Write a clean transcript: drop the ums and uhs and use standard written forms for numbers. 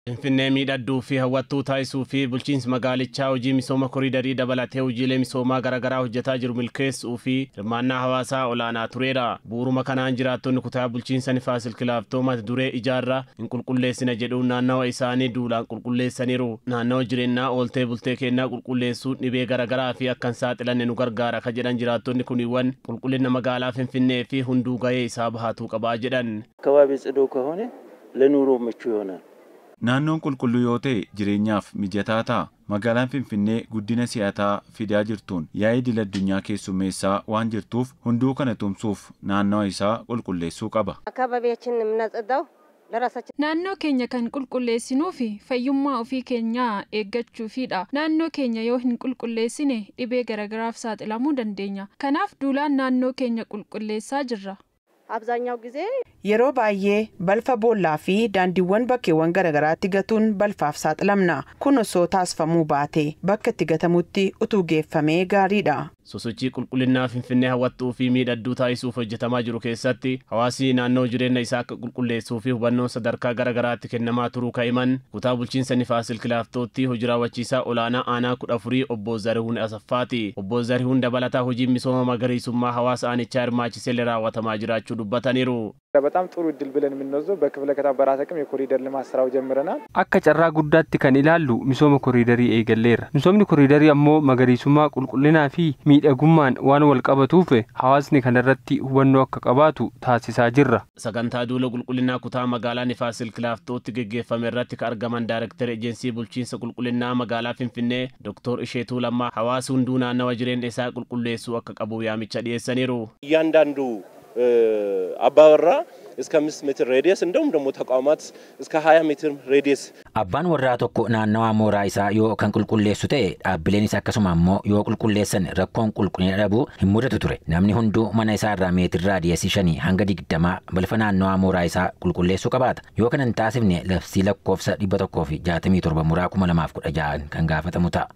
Finfinnee miidhagduu fi hawwattuu taasisuu fi bulchiinsi magaalichaa hojii misooma koriidarii dabalatee hojiilee misoomaa garaagaraa hojjetaa jiru milkeessuu fi hirmaannaa hawaasaa olaanaa tureera. Bu'uuruma kanaan jiraattonni kutaa bulchiinsa Nifaas Silk Laaftoo mata duree ijaarra hin qulqulleessina jedhuun naannawa isaanii duulaan qulqulleessaniiru. Naannawa jireenyaa ooltee bultee kennaa qulqulleessuun dhibee garaagaraa fi akka hin saaxilanne nu gargaara ka jedhan jiraattonni kuniiwwan qulqullina magaalaa Finfinnee fi hunduu gahee isaa bahatuu qabaa jedhan. አካባቢ ጽዱ ከሆነ ለኑሮ ምቹ ይሆናል። Naannoon qulqulluu yoo ta'e jireenyaaf mijataa ta'a. Magaalaan Finfinnee guddina si'ataa fidaa jirtuun yaa'ii idil addunyaa keessummeessaa waan jirtuuf hunduu kana tumsuuf naannawa isaa qulqulleessuu qaba. አካባቢያችንን የምናጸዳው ለራሳችን Naannoo keenya kan qulqulleessinuu fi fayyummaa ofii keenyaa eeggachuufidha. Naannoo keenya yoo hin qulqulleessine dhibee garagaraaf saaxilamuu dandeenya. Kanaaf duulaan naannoo keenya qulqulleessaa jirra. አብዛኛው ጊዜ Yeroo baay'ee balfa boollaa fi daandiiwwan bakkeewwan garaagaraatti gatuun balfaaf saaxilamna. Kun osoo taasifamuu baate bakka itti gatamutti utuu geeffamee gaariidha. Sosochii qulqullinnaa Finfinnee hawwattuu fi miidhagduu taasisuuf hojjetamaa jiru keessatti hawaasni naannoo jireenya isaa akka qulqulleessuu fi hubannoon sadarkaa gara garaatti kennamaa turuu ka'iman kutaa bulchiinsa Nifaas Silk Laaftootti hojii raawwachiisaa olaanaa aanaa 14 obbo Zarihuun Asaffaati. Obbo Zarihuun dabalataa hojiin misooma magariisummaa hawaasa aanichaa hirmaachisee raawwatamaa jiraachuu dubbataniiru. በጣም ጥሩ እድል ብለን የምንወስደው በክፍለ ከተማ በራስ አቅም የኮሪደር ልማት ስራው ጀምረናል። Akka carraa guddaatti kan ilaallu misooma koriidarii eegalleerra. Misoomni koriidarii ammoo magariisummaa, qulqullinaa fi miidhagummaan waan wal qabatuuf hawaasni kanarratti hubannoo akka qabaatu taasisaa jirra. Sagantaa duula qulqullinnaa kutaa magaalaa Nifaas Silk Laaftootti geggeeffame irratti kan argaman Daayirektara Ejensii Bulchiinsa Qulqullinnaa Magaalaa Finfinnee Dr. Isheetuu Lammaa hawaasi hunduu naannawa jireenya isaa qulqulleessuu akka qabu yaamicha dhiyeessaniiru. እያንዳንዱ አባወራ እስከ 5 ሜትር ሬዲየስ እንደውም ደግሞ ተቋማት እስከ 20 ሜትር ሬዲየስ Abbaan warraa tokko naannawaa mooraa isaa yoo kan qulqulleessu ta'e, dhaabbileenis akkasuma ammoo yoo qulqulleessan rakkoon qulqullina dhabuu hin mudatu ture. Namni hunduu mana isaa irraa meetir raadiyeesii 5 hanga 20 balfa naannawaa mooraa isaa qulqulleessuu qabaata. Yoo kana hin taasifne labsii lakkoofsa 167/2016 kan gaafatamu ta'a.